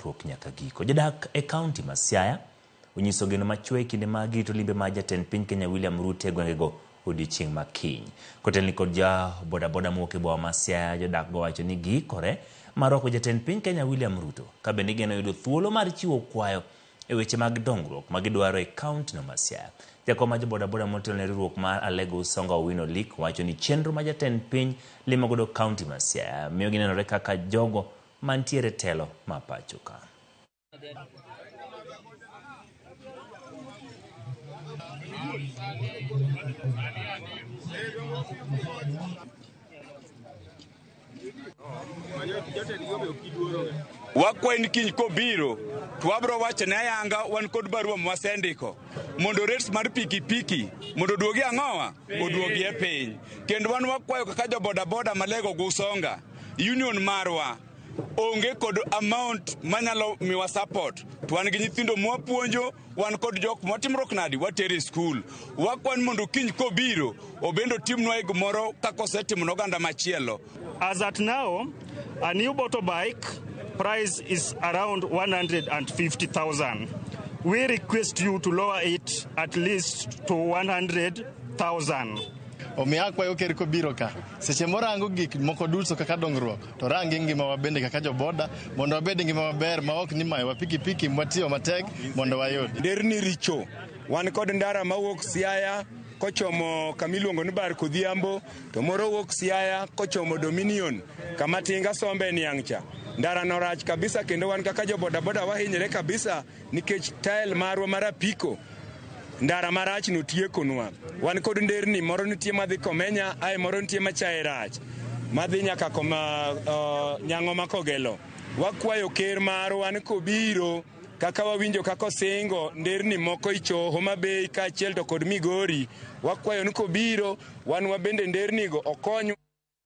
chakruok nyaka giko. Jodak e kaunti ma Siaya onyiso geno machwe e kinde ma girito limbe mar jatend piny Kenya William Ruto e gwengego odiochieng' ma kiny. Kotelni kod ja bodaboda mowuok e boma ma Siaya, jodak go wacho ni giikore mar rwako jatend piny Kenya William Ruto ka bende gigeno yudo thuolo mar chiwo kwayo e weche mag dongruok ma gidwaro e kauntino ma Siaya. Jakom mar jobodaboda motelo ne riwruok mar Alego Usonga Owino Lik wacho ni chenro ma jatend piny limo godo kaunti ma Siaya miyo ginenore kaka jogo mantiere telo ma pacho ka. Wakwayi ni kiny kobiro to wabro wacho ne ayanga wan kod barua mwasendiko mondo rates mar pikipiki mondo oduogi ang'owa oduogi e piny. Kendo wan wakwayo kaka jo bodaboda Malego gi Usonga union marwa onge kod amount manyalo miwa support to wan gi nyithindo mwapuonjo wan kod jok mwatimruok nadi watero e skul wakwan mondo kiny kobiro obende otimnwa e gimoro kaka osetimo ne oganda machielo. As at now, a new motorbike price is around 150,000. We request you to lower it at least to 100,000. Omiyo akwayo ker kobiro ka, seche morango gik moko duto kaka dongruok, to rangi ngimawa bende kaka joboda mondo wabed ngima maber ma ok ni mayowa pikipiki mwatiyo matek mondo wayud. Nderni richo. Wan kod ndara mawuok Siaya kochomo kama iluongo ni Bar Kodhiambo, to moro wuok Siaya kochomo Dominion kama tinga sombe niang' cha. Ndara no rach kabisa kendo wan kaka jo bodaboda wahinyre kabisa nikech tael marwa mar apiko ndara marach no tiekonwa. Wan kod nderni moro nitie madhi Komenya ae moro nitie machaye rach madhi nyaka koma Nyang'oma Kogelo. Wakwayo ker marwa ni kobiro kaka wawinjo kaka osingo nderni moko icho Homa Bay kaachiel to kod Migori, wakwayo ni kobiro wan wabende ndernigo okonywa.